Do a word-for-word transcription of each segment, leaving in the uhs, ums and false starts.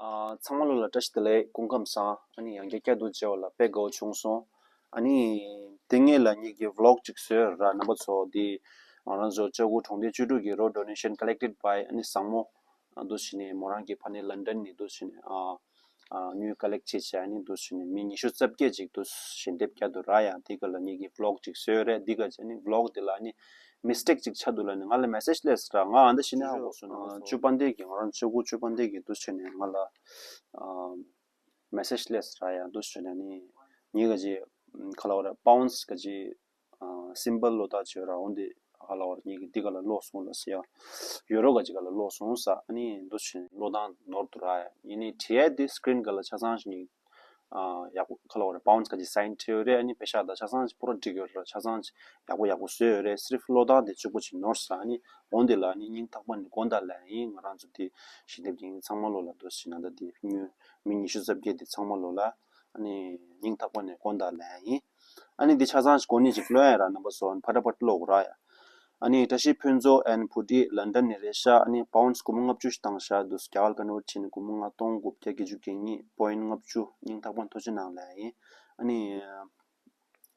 ཨ། ཚང་མ་ལོ་ལ་བཀྲ་ཤིས་བདེ་ལེགས། སྐུ་ཁམས་བཟང་། ཨ་ནི་ཡང་བསྐྱར་བསྐྱར་དུ་མཇལ་བ་ལ་དཔེ་དགའ་བོ་བྱུང་སོང་། ཨ་ནི་དེ་སྔོན་ལ་ངེད་ཀྱི་ཝི་ལོག་ཅིག་བཟོས་ར། རྣམ་པ་ཚོ་དེ་ང་རང་ཚོ་ལྕགས་སྒོ་གྲོང་སྡེ་བཅུ་དྲུག་གི་road donation collected by ཨ་ནི་བཟང་མོ། ཨ། འདུག་བྱས་ནས་མོ་རང་གི་ཕ་ནི་ལན་ཌན་ནས་འདུག་བྱས་ནས། ཨ། ཨ། དངུལ་ཀ་ལེག་བྱས་བྱས། ཨ་ནི་འདུག་བྱས་ནས་མི་ཉི་ཤུ་རྩ་བརྒྱད་ཅིག་འདུག་ཞལ་འདེབས་བསྐྱར་དུ་རག་ཡ། དེ་ག་ལ་ངེད་ཀྱི་ཝི་ལོག་ཅིག་བཟོས་རེད། དེ་ག་ཅིག་ནི་ཝི་ལོག་དེ་ལ་ནི་མིས་ཊེག་ཅིག་ཆགས་འདུག་ལབ་ནས་ང་ལ་མེ་སེཇ་སླེབས་ར། ང་ཨ་འདི་བྱས་ནས་ཧ་གོ་སོང་། ཨ། བཅུ་པ་འདི་གི། ང་རང་ཆུ་ཁུག་བཅུ་པ་འདི་གི་འདུག་བྱས་ནས་ང་ལ། ཨ། མེ་སེཇ་སླེབས་ར་ཡ། འདུག་བྱས་ནས་ནི་ངེད་ག་ཅིག་ག་ལ་བ་ར་པའུན་སི་ག་ཅིག་ཨ། སིམ་བལ་ལོ་ད་བྱོས་ར། འོ་འདི་ཧ་ལ་བར་ངེད་ཀྱི་འདི་ག་ལ་ལོག་སོང་ལ་ཟེར་ཡ། ཡོ་རོ་ག་ཅིག་ག་ལ་ལོག་སོང་ས། ཨ་ནི་འདུག་བྱས་ནས་ལོ་ད་ནོར་འདུག་ར་ཡ། ཡིན་ནའི་བྲིས་ཡ་འདི་སི་ཀི་རིན་ག་ལ་ཆ་ཚང་ཞིག་ངེད། ཨ། ཡག་པོ་ཧ་ལ་བར་པའུན་སི་ག་ཅིག་སའིན་བྲིས་ཡོད་རེད། ཨ་ནི་པེ་ཤག་ད་ཆ་ཚང་ཞིག་པུ་ར་བསྒྲིགས་ཡོད་ར། ཆ་ཚང་ཞིག་ཡག་པོ་ཡག་པོ་བཟོས་ཡོད་རེད། སི་རིཕ་ལོ་ད་འདི་གཅིག་པོ་ཅིག་ནོར་ས། ཨ་ནི་འོ་འདི་ལ་ཨ་ནི་སྙིང་ཐག་པ་ནས་དགོངས་དག་ལབ་ཡིན། ང་རང་ཚོ་འདི་ཞལ་འདེབས་ཀྱི་ཚང་མ་ལོ་ལ་འདུག་བྱས་ནས་ད་འདི་དངུལ་མི་ཉི་ཤུ་རྩ་བརྒྱད་འདི་ཚང་མ་ལོ་ལ། ཨ་ནི་སྙིང་ཐག་པ་ནས་དགོངས་དག་ལབ་ཡིན། ཨ་ནི་འདི་ཆ་ཚང་ཞིག་གོ་ནི་ཅིག་ཀློག་ཡ་ར། རྣམ་པ་ཚོ་ཕ་ཏྲ་ཕ་ཏྲ་ཀློག་ར་ཡ། ཨ་ནི་བཀྲ་ཤིས་ཕུན་ཚོགས་ཨན་བུ་ཏི་ལན་ཌན་ནས་རེད་ཤག་ཨ་ནི་པའུན་སི་སྒོར་མོ་ལྔ་བཅུ་ཞིག་བཏང་ཤག་འདུག་རྒྱ་གར་ལ་ཀན་ཝར་བྱས་ནས་སྒོར་མོ་ལྔ་སྟོང་དགུ་བརྒྱ་བརྒྱད་ཅུ་གྱ་གཉིས་པོ་ཡིན་ལྔ་བཅུ། སྙིང་ཐག་པ་ཐུགས་རྗེ་གནང་ལབ་ཡིན། ཨ་ནི་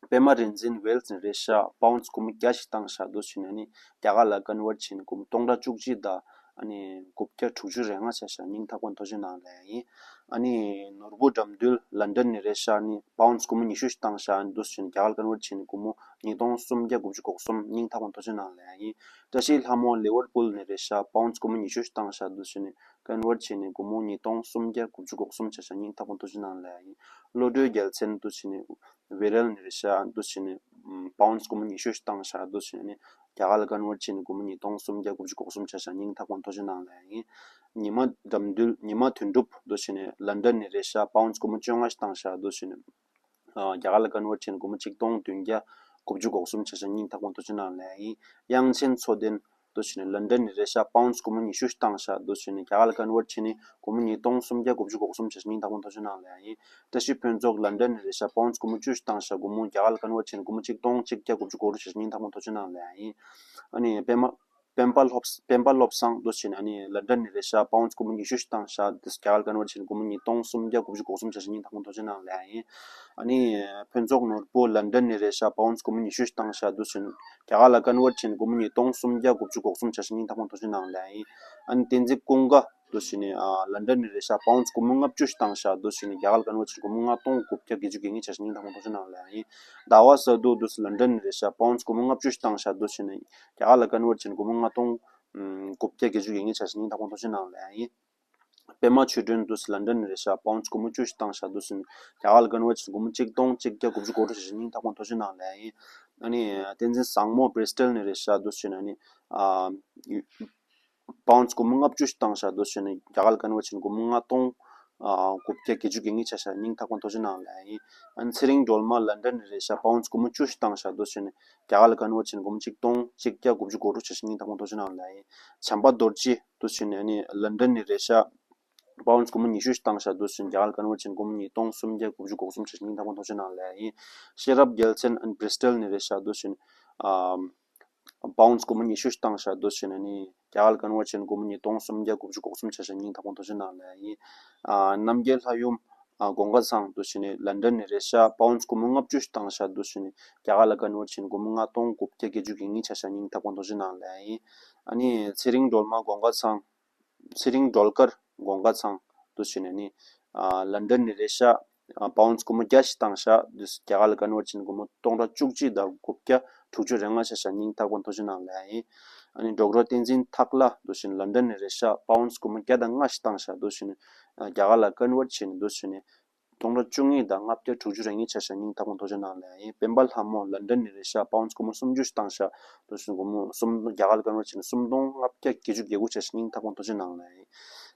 པད་མ་རིག་འཛིན་ཝེལ་སི་ནས་རེད་ཤག་པའུན་སི་སྒོར་མོ་བརྒྱ་ཞིག་བཏང་ཤག་འདུག་བྱས་ནས་ཨ་ནི་རྒྱ་གར་ལ་ཀན་ཝར་བྱས་ནས་སྒོར་མོ་སྟོང་ཕྲག་བཅུ་གཅིག་དང་ཨ་ནི་དགུ་བརྒྱ་དྲུག་ཅུ་རེ་ལྔ་ཆགས་ཤག་སྙིང་ཐག་པ་ཐུགས་རྗེ་གནང་ལབ་ཡིན། ཨ་ནི་ནོར་བུ་དགྲ་འདུལ་ལན་ཌན་ནས་རེད་ཤག་ཨ་ནི་པའུན་སི་སྒོར་མོ་ཉི་ཤུ་ཞིག་བཏང་ཤག་འདུག་བྱས་ནས་རྒྱ་གར་ལ་ཀན་ཝར་བྱས་ནས་སྒོར་མོ་ཉིས་སྟོང་སུམ་བརྒྱ་དགུ་བཅུ་གོ་གསུམ། སྙིང་ཐག་པ་ཐུགས་རྗེ་གནང་ལབ་ཡིན། བཀྲ་ཤིས་ལྷ་མོ་ལི་ཝར་པུལ་ནས་རེད་ཤག་པའུན་སི་སྒོར་མོ་ཉི་ཤུ་ཞིག་བཏང་ཤག་འདུག་བྱས་ནས་ཀན་ཝར་བྱས་ནས་སྒོར་མོ་ཉིས་སྟོང་སུམ་བརྒྱ་དགུ་བཅུ་གོ་གསུམ་ཆགས་ཤག་སྙིང་ཐག་པ་ཐུགས་རྗེ་གནང་ལབ་ཡིན། བློ་གྲོས་རྒྱལ་མཚན་འདུག་བྱས་ནས་ཝེ་རལ་ནས་རེད་ཤག་འདུག་བྱས་ནས་པའུན་སི་སྒོར་མོ་ཉི་ཤུ་ཞིག་བཏང་ཤག་འདུག་བྱས་ནས་རྒྱ་གར་ལ་ཀན་ཝར་བྱས་ནས་སྒོར་མོ་ཉིས་སྟོང་སུམ་བརྒྱ་དགུ་བཅུ་གོ་གསུམ་ཆགས་ཤག་སྙིང་ཐག་པ་ཐུགས་རྗེ་གནང་ལབ་ཡིན། ཉི་མ་དགྲ་འདུལ། ཉི་མ་དོན་གྲུབ་འདུག་བྱས་ནས་ལན་ཌན་ནས་རེད་ཤག་པའུན་སི་སྒོར་མོ་བཅོ་ལྔ་ཞིག་བཏང་ཤག་འདུག་བྱས་ནས། ཨ། རྒྱ་གར་ལ་ཀན་ཝར་བྱས་ནས་སྒོར་མོ་ཆིག་སྟོང་བདུན་བརྒྱ་དགུ་བཅུ་གོ་གསུམ་ཆགས་ཤག་སྙིང་ཐག་པ་ཐུགས་རྗེ་གནང་ལབ་ཡིན། དབྱངས་ཅན་མཚོ་ལྡན་འདུག་བྱས་ནས་ལན་ཌན་ནས་རེད་ཤག་པའུན་སི་སྒོར་མོ་ཉི་ཤུ་ཞིག་བཏང་ཤག་འདུག་བྱས་ནས་རྒྱ་གར་ལ་ཀན་ཝར་བྱས་ནས་སྒོར་མོ་ཉིས་སྟོང་སུམ་བརྒྱ་དགུ་བཅུ་གོ་གསུམ་ཆགས་ཤག་སྙིང་ཐག་པ་ཐུགས་རྗེ་གནང་ལབ་ཡིན། བཀྲ་ཤིས་ཕུན་ཚོགས་ལན་ཌན་ནས་རེད་ཤག་པའུན་སི་སྒོར་མོ་བཅུ་ཞིག་བཏང་ཤག་སྒོར་མོ་རྒྱ་གར་ལ་ཀན་ཝར་བྱས་ནས་སྒོར་མོ་ཆིག་སྟོང་གཅིག་བརྒྱ་དགུ་བཅུ་གོ་དྲུག་ཆགས་ཤག་སྙིང་ཐག་པ་ཐུགས་རྗེ་གནང་ལབ་ཡིན། ཨ་ནི་པད་མ། སྤེན་པ་བློ། སྤེན་པ་བློ་བཟང་འདུག་བྱས་ནས་ཨ་ནི་ལན་ཌན་ནས་རེད་ཤག་པའུན་སི་སྒོར་མོ་ཉི་ཤུ་ཞིག་བཏང་ཤག་འདུག་རྒྱ་གར་ལ་ཀན་ཝར་བྱས་ནས་སྒོར་མོ་ཉིས་སྟོང་སུམ་བརྒྱ་དགུ་བཅུ་གོ་གསུམ་ཆགས་ཤག་སྙིང་ཐག་པ་ཐུགས་རྗེ་གནང་ལབ་ཡིན། ཨ་ནི་ཕུན་ཚོགས་ནོར་བུ་ལན་ཌན་ནས་རེད་ཤག་པའུན་སི་སྒོར་མོ་ཉི་ཤུ་ཞིག་བཏང་ཤག་འདུག་བྱས་ནས་རྒྱ་གར་ལ་ཀན་ཝར་བྱས་ནས་སྒོར་མོ་ཉིས་སྟོང་སུམ་བརྒྱ་དགུ་བཅུ་གོ་གསུམ་ཆགས་ཤག་སྙིང་ཐག་པ་ཐུགས་རྗེ་གནང་ལབ་ཡིན། ཨ་ནི་བསྟན་འཛིན་ཀུན་དགའ་འདུག་བྱས་ནས་ཨ་ལན་ཌན་ནས་རེད་ཤག་པའུན་སི་སྒོར་མོ་ལྔ་བཅུ་ཞིག་བཏང་ཤག་འདུག་བྱས་ནས་རྒྱ་གར་ལ་ཀན་ཝར་བྱས་ནས་སྒོར་མོ་ལྔ་སྟོང་དགུ་བརྒྱ་བརྒྱད་ཅུ་གྱ་གཉིས་ཆགས་ཤག་སྙིང་ཐག་པ་ཐུགས་རྗེ་གནང་ལབ་ཡིན། ཟླ་བ་ས་འདུག་འདུག་སེ་ལན་ཌན་ནས་རེད་ཤག་པའུན་སི་སྒོར་མོ་ལྔ་བཅུ་ཞིག་བཏང་ཤག་འདུག་བྱས་ནས་རྒྱ་གར་ལ་ཀན་ཝར་བྱས་ནས་སྒོར་མོ་ལྔ་སྟོང་དགུ་བརྒྱ་བརྒྱད་ཅུ་གྱ་གཉིས་ཆགས་ཤག་སྙིང་ཐག་པ་ཐུགས་རྗེ་གནང་ལབ་ཡིན། པད་མ་ཆོས་སྒྲོན་འདུག་སེ་ལན་ཌན་ནས་རེད་ཤག་པའུན་སི་སྒོར་མོ་བཅུ་ཞིག་བཏང་ཤག་འདུག་སེ་རྒྱ་གར་ལ་ཀན་ཝར་བྱས་ནས་སྒོར་མོ་ཆིག་སྟོང་གཅིག་བརྒྱ་དགུ་བཅུ་གོ་དྲུག་ཆགས་ཤག་སྙིང་ཐག་པ་ཐུགས་རྗེ་གནང་ལབ་ཡིན། ཨ་ནི་བསྟན་འཛིན་བཟང་མོ་བྷི་རི་སི་ཊལ་ནས་རེད་ཤག་འདུག་བྱས་ནས་ཨ་ནི་ཨ། པའུན་སི་སྒོར་མོ་ལྔ་བཅུ་ཞིག་བཏང་ཤག་འདུག་བྱས་ནས་རྒྱ་གར་ལ་ཀན་ཝར་བྱས་ནས་སྒོར་མོ་ལྔ་སྟོང་ཨ་དགུ་བརྒྱ་བརྒྱད་ཅུ་གྱ་གཉིས་ཆགས་ཤག་སྙིང་ཐག་པ་ཐུགས་རྗེ་གནང་ལབ་ཡིན། ཨ་ནི་ཚེ་རིང་སྒྲོལ་མ་ལན་ཌན་ནས་རེད་ཤག་པའུན་སི་སྒོར་མོ་བཅུ་ཞིག་བཏང་ཤག་འདུག་བྱས་ནས་རྒྱ་གར་ལ་ཀན་ཝར་བྱས་ནས་སྒོར་མོ་ཆིག་སྟོང་གཅིག་བརྒྱ་དགུ་བཅུ་གོ་དྲུག་ཆགས་ཤག་སྙིང་ཐག་པ་ཐུགས་རྗེ་གནང་ལབ་ཡིན། བྱམས་པ་རྡོ་རྗེ་འདུག་བྱས་ནས་ཨ་ནི་ལན་ཌན་ནས་རེད་ཤག་པའུན་སི་སྒོར་མོ་ཉི་ཤུ་ཞིག་བཏང་ཤག་འདུག་བྱས་ནས་རྒྱ་གར་ལ་ཀན་ཝར་བྱས་ནས་སྒོར་མོ་ཉིས་སྟོང་སུམ་བརྒྱ་དགུ་བཅུ་གོ་གསུམ་ཆགས་ཤག་སྙིང་ཐག་པ་ཐུགས་རྗེ་གནང་ལབ་ཡིན། ཤེས་རབ་རྒྱལ་མཚན་ཨ་ནི་བྷི་རི་སི་ཊལ་ནས་རེད་ཤག་འདུག་བྱས་ནས་ཨ། པའུན་སི་སྒོར་མོ་ཉི་ཤུ་ཞིག་བཏང་ཤག་འདུག་བྱས་ནས་ནི་རྒྱ་གར་ལ་ཀན་ཝར་བྱས་ནས་སྒོར་མོ་ཉིས་སྟོང་སུམ་བརྒྱ་དགུ་བཅུ་གོ་གསུམ་ཆགས་ཤག་སྙིང་ཐག་པ་ཐུགས་རྗེ་གནང་ལབ་ཡིན། ཨ། རྣམ་རྒྱལ་ལྷ་ཡུམ་ཨ་སྒོང་ཁ་ཚང་འདུག་བྱས་ནས་ལན་ཌན་ནས་རེད་ཤག་པའུན་སི་སྒོར་མོ་ལྔ་བཅུ་ཞིག་བཏང་ཤག་འདུག་བྱས་ནས་རྒྱ་གར་ལ་ཀན་ཝར་བྱས་ནས་སྒོར་མོ་ལྔ་སྟོང་དགུ་བརྒྱ་བརྒྱད་ཅུ་གྱ་གཉིས་ཆགས་ཤག་སྙིང་ཐག་པ་ཐུགས་རྗེ་གནང་ལབ་ཡིན། ཨ་ནི་ཚེ་རིང་སྒྲོལ་མ་སྒོང་ཁ་ཚང་། ཚེ་རིང་སྒྲོལ་དཀར་སྒོང་ཁ་ཚང་འདུག་བྱས་ནས་ནི་ཨ་ལན་ཌན་ནས་རེད་ཤག་ཨ་པའུན་སི་སྒོར་མོ་བརྒྱ་ཞིག་བཏང་ཤག་འདུག་སེ་རྒྱ་གར་ལ་ཀན་ཝར་བྱས་ནས་སྒོར་མོ་སྟོང་ཕྲག་བཅུ་གཅིག་དང་དགུ་བརྒྱ་དྲུག་ཅུ་རེ་ལྔ་ཆགས་ཤག་སྙིང་ཐག་པ་ཐུགས་རྗེ་གནང་ལབ་ཡིན། ཨ་ནི་ཌོག་ཊར་བསྟན་འཛིན་ཐག་ལ་འདུག་བྱས་ནས་ལན་ཌན་ནས་རེད་ཤག་པའུན་སི་སྒོར་མོ་བརྒྱ་དང་ལྔ་ཞིག་བཏང་ཤག་འདུག་བྱས་ནས་ཨ་རྒྱ་གར་ལ་ཀན་ཝར་བྱས་ནས་འདུག་བྱས་ནས་སྟོང་ཕྲག་བཅུ་གཉིས་དང་ལྔ་བརྒྱ་དྲུག་ཅུ་རེ་གཉིས་ཆགས་ཤག་སྙིང་ཐག་པ་ཐུགས་རྗེ་གནང་ལབ་ཡིན། སྤེན་པ་ལྷ་མོ་ལན་ཌན་ནས་རེད་ཤག་པའུན་སི་སྒོར་མོ་སུམ་ཅུ་ཞིག་བཏང་ཤག་འདུག་བྱས་ནས་སྒོར་མོ་སུམ་རྒྱ་གར་ལ་ཀན་ཝར་བྱས་ནས་སུམ་སྟོང་ལྔ་བརྒྱ་བརྒྱད་ཅུ་གྱ་དགུ་ཆགས་ཤག་སྙིང་ཐག་པ་ཐུགས་རྗེ་གནང་ལབ་ཡིན།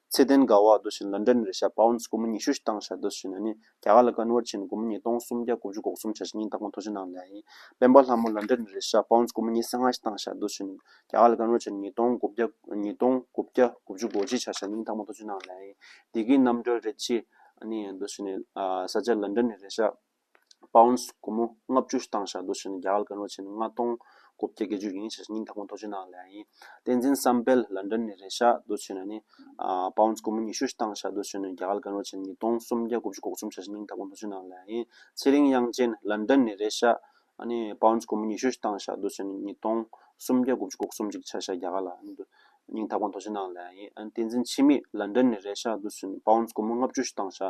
ཚེ་བརྟན་དགའ་བ་འདུག་བྱས་ནས་ལན་ཌན་ནས་རེད་ཤག་པའུན་སི་སྒོར་མོ་ཉི་ཤུ་ཞིག་བཏང་ཤག་འདུག་བྱས་ནས་ནི་རྒྱ་གར་ལ་ཀན་ཝར་བྱས་ནས་སྒོར་མོ་ཉིས་སྟོང་སུམ་བརྒྱ་དགུ་བཅུ་གོ་གསུམ་ཆགས་ཤག་སྙིང་ཐག་པ་ཐུགས་རྗེ་གནང་ལབ་ཡིན། སྤེན་པ་ལྷ་མོ་ལན་ཌན་ནས་རེད་ཤག་པའུན་སི་སྒོར་མོ་ཉི་ཤུ་རྩ་ལྔ་ཞིག་བཏང་ཤག་འདུག་བྱས་ནས་རྒྱ་གར་ལ་ཀན་ཝར་བྱས་ནས་ཉིས་སྟོང་དགུ་བརྒྱ་ཉིས་སྟོང་དགུ་བརྒྱ་དགུ་བཅུ་གོ་གཅིག་ཆགས་ཤག་སྙིང་ཐག་པ་ཐུགས་རྗེ་གནང་ལབ་ཡིན། བདེ་སྐྱིད་རྣམ་གྲོལ་རེད་ཅེ། ཨ་ནི་འདུག་བྱས་ནས་ཨ་ས་ཆ་ལན་ཌན་ནས་རེད་ཤག་པའུན་སི་སྒོར་མོ་ལྔ་བཅུ་ཞིག་བཏང་ཤག་འདུག་བྱས་ནས་རྒྱ་གར་ལ་ཀན་ཝར་བྱས་ནས་ལྔ་སྟོང་ དགུ་བརྒྱ་བརྒྱད་ཅུ་གྱ་གཉིས་བྱས་ཤག་སྙིང་ཐག་པ་ནས་ཐུགས་རྗེ་གནང་ལབ་ཡིན། བསྟན་འཛིན་བསམ་འཕེལ་ལན་ཌན་ནས་རེད་ཤག་འདུག་བྱས་ནས་ནི་ཨ་པའུན་སྒོར་མོ་ཉི་ཤུ་ཞིག་བཏང་ཤག་འདུག་བྱས་ནས་རྒྱ་གར་ལ་བཀའ་འཁྲོལ་བྱས་ནས་ཉིས་སྟོང་སུམ་བརྒྱ་དགུ་བཅུ་གོ་གསུམ་བྱས་ཤག་སྙིང་ཐག་པ་ནས་ཐུགས་རྗེ་གནང་ལབ་ཡིན། ཚེ་རིང་དབྱངས་ཅན་ལན་ཌན་ནས་རེད་ཤག་ཨ་ནི་པའུན་སྒོར་མོ་ཉི་ཤུ་ཞིག་བཏང་ཤག་འདུག་བྱས་ནས་ཉིས་སྟོང་སུམ་བརྒྱ་དགུ་བཅུ་གོ་གསུམ་ཅིག་ཆགས་ཤག་རྒྱ་གར་ལ། སྙིང་ཐག་པ་ནས་ཐུགས་རྗེ་གནང་ལབ་ཡིན། ཨ་ནི་བསྟན་འཛིན་འཆི་མེད་ལན་ཌན་ནས་རེད་ཤག་འདུག་བྱས་ནས་པའུན་སྒོར་མོ་ལྔ་བཅུ་ཞིག་བཏང་ཤག་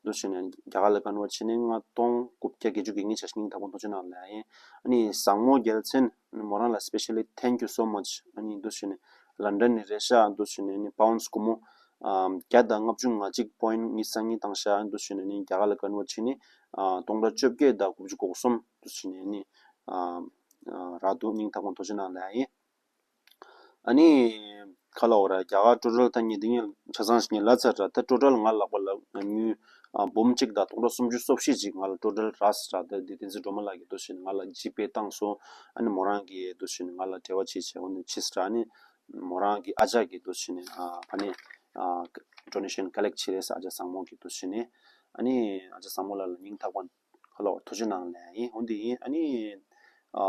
འདུག་བྱས་ནས་རྒྱ་གར་ལ་བཀའ་འཁྲོལ་བྱས་ནས་ལྔ་སྟོང་དགུ་བརྒྱ་བརྒྱད་ཅུ་གྱ་གཉིས་ཆགས་ཤག་སྙིང་ཐག་པ་ནས་ཐུགས་རྗེ་གནང་ལབ་ཡིན། ཨ་ནི་བཟང་མོ་རྒྱལ་མཚན་མོ་རང་ལ་specially thank you so much ཨ་ནི་འདུག་བྱས་ནས་ལན་ཌན་ནས་རེད་ཤག་འདུག་བྱས་ནས་ཨ་ནི་པའུན་སྒོར་མོ་ཨམ་བརྒྱ་དང་ལྔ་བཅུ་ང་གཅིག་པོ་ཡིན་ཊི་ཉི་ཤུ་རྩ་གཉིས་བཏང་ཤག་འདུག་བྱས་ནས་ཨ་ནི་རྒྱ་གར་ལ་བཀའ་འཁྲོལ་བྱས་ནས་ཨ་སྟོང་ཕྲག་བཅོ་བརྒྱད་དང་དགུ་བཅུ་གོ་གསུམ་འདུག་བྱས་ནས་ཨ་ནི་ཨ་ཨ་རག་འདུག་སྙིང་ཐག་པ་ནས་ཐུགས་རྗེ་གནང་ལབ་ཡིན། ཨ་ནི་ག་ལབ་དགོས་རེད། རྒྱ་གར་ཊོ་ཊལ་ད་ངས་འདི་ངས་ཆ་ཚང་ཞིག་ངས་ལབ་ཚར་ར། ད་ཊོ་ཊལ་ང་ལག་པ་ལ་ཉུང་ཨ་འབུམ་གཅིག་དང་སྟོང་ཕྲག་སུམ་ཅུ་སོ་བཞི་ཅིག་ང་ལ་ཊོ་ཊལ་རག་སོང་ར། ད་འདི་བསྟན་འཛིན་སྒྲོལ་མ་ལགས་ཀྱིས་འདུག་བྱས་ནས་ང་ལ་ཇི་པེ་བཏང་སོང་། ཨ་ནི་མོ་རང་གིས་འདུག་བྱས་ནས་ང་ལ་འབྲེལ་བ་བྱས་བྱས་འོ་ནི་བྱས་སོང་ར། ཨ་ནི་མོ་རང་གི་ཨ་ཅག་གིས་འདུག་བྱས་ནས་ཨ་ཕ་ནས་ཨ་ཌོ་ནེ་ཤན་ཀ་ལེག་བྱས་རེད་ཟེར། ཨ་ཅག་བཟང་མོ་གིས་འདུག་བྱས་ནས། ཨ་ནི་ཨ་ཅག་བཟང་མོ་ལགས་ལ་སྙིང་ཐག་པ་ག་ལབ་དགོས་རེད། ཐུགས་རྗེ་གནང་ལབ་ཡིན། འོ་འདི་ཡིན། ཨ་ནི་ཨ་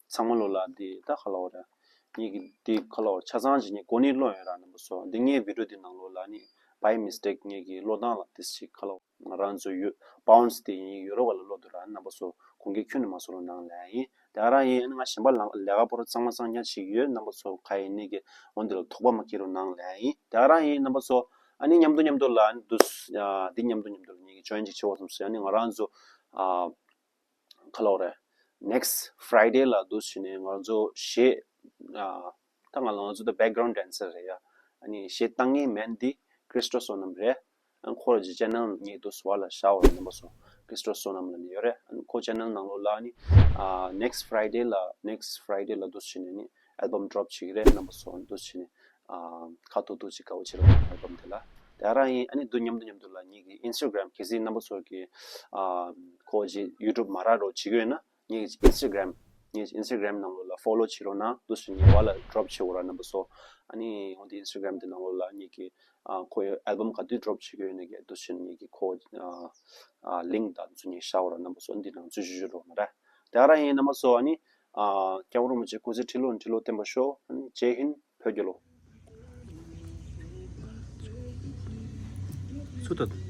ཚང་མ་ལོ་ལ་འདི་ད་ག་ལབ་དགོས་རེད། ངེད་ཀྱི་འདི་ག་ལབ་དགོས་རེད། ཆ་ཚང་ཅིག་ངས་གོ་ནི་བློ་ཡོད་ར་རྣམ་པ་ཚོ། འདི་ངའི་བི་ཌིའོ་འདི་ནང་ལོགས་ལ་ནི་by mistake ངེད་ཀྱི་བློ་བཏང་ལ་ཏིས་ཅིག་ག་ལབ་དགོས་རེད། ང་རང་ཚོ་ཡུ་པའུན་སི་དེ་ཡིན་ཡུ་རོ་བ་ལ་བློ་འདུག་ར། རྣམ་པ་ཚོ་དགོངས་འགལ་ཁྱོན་ནས་མ་བཟོ་རོགས་གནང་ལབ་ཡིན། དེ་ག་རང་ཡིན། ཨ་ནི་ང་གཞན་པ་ལ་ལས་ཀ་པོ་ར་གཙང་མ་གཙང་རྐྱང་བྱེད་ཀྱི་ཡོད། རྣམ་པ་ཚོ་ག་ཡིན་ནི་གི་འོ་འདི་ལ་དོགས་པ་མ་སྐྱེ་རོགས་གནང་ལབ་ཡིན། དེ་ག་རང་ཡིན། རྣམ་པ་ཚོ་ཨ་ནི་མཉམ་དུ་མཉམ་དུ་ལ་ཨ་ནི་འདུག་ཨ་འདི་མཉམ་དུ་མཉམ་དུ་ལ་ངེད་ཀྱི་ཇོ་ཡིན་ཅིག་བྱེད་དགོས་བསམ་སོང་། ཨ་ནི་ང་རང་ཚོ་ཨ་ག་ལབ་དགོས་རེད། next Friday ལ་འདུག་བྱས་ནས་ང་ཚོ་གཞས་ཨ་ད་ང་ལ་ང་ཚོ་ད་background dancer རེད་ཡ། ཨ་ནི་གཞས་བཏང་མཁན་མན་འདི་ཀྲིས་ཊོ་བསོད་ནམས་རེད། ཨ་ཁོ་ར་གི་ཅེ་ནལ་ངས་འདུག་བར་ལ་བཞག་པ་རེད། རྣམ་པ་ཚོ་ཀྲིས་ཊོ་བསོད་ནམས་ལབ་ནས་ཡོད་རེད། ཨ་ཁོ་ཅེ་ནལ་ནང་ལོགས་ལ་ཨ་ནི་ཨ་next Friday ལ་next Friday ལ་འདུག་བྱས་ནས་ནི་album drop བྱེད་ཀྱི་རེད། རྣམ་པ་ཚོ་འདུག་བྱས་ནས་ཨ་ཁ་ཐུག་ཐུག་ཅིག་དགའ་པོ་བྱེད་རོགས་གནང་། album དེ་ལ་དེ་ག་རང་ཡིན། ཨ་ནི་འདུག་མཉམ་དུ་མཉམ་དུ་ལ་ངེད་ཀྱི་Instagram གལ་སྲིད་རྣམ་པ་ཚོ་གི་ཨ་ཁོ་གི་YouTube མ་རག་རོགས་བྱེད་ཀྱི་ཡོད་ན། ངེད་ཀྱི་Instagram ངེད་ཀྱི་Instagram ནང་ལོགས་ལ་follow བྱེད་རོགས་གནང་། འདུག་སེ་ངའི་བར་ལ་drop བྱེད་དགོས་ར་རྣམ་པ་ཚོ། ཨ་ནི་འོན་ཏེ་Instagram དེ་ནང་ལོགས་ལ་ངེད་ཀྱི་ཨ་ཁོ་ཡི་album ག་དུས་drop བྱེད་ཀྱི་ཡོད་ན་གི་འདུག་སེ་ངེད་ཀྱི་ཁོ་ཨ་ཨ་link དང་ཚུ་ངས་བཞག་དགོས་ར་རྣམ་པ་ཚོ། འདི་ནང་ཚུད་ཞུ་ཞུ་རོགས་གནང་ར། དེ་ག་རང་ཡིན། རྣམ་པ་ཚོ་ཨ་ནི་ཨ་སྐྱབས་མགོན་རིན་པོ་ཆེ་སྐུ་ཚེ་ཁྲི་ལོ་ཁྲི་ལོ་བརྟན་པར་ཤོག་ཨ་ནི་ཇེ་ཧིན། བོད་རྒྱལ་ལོ། སུ་ད།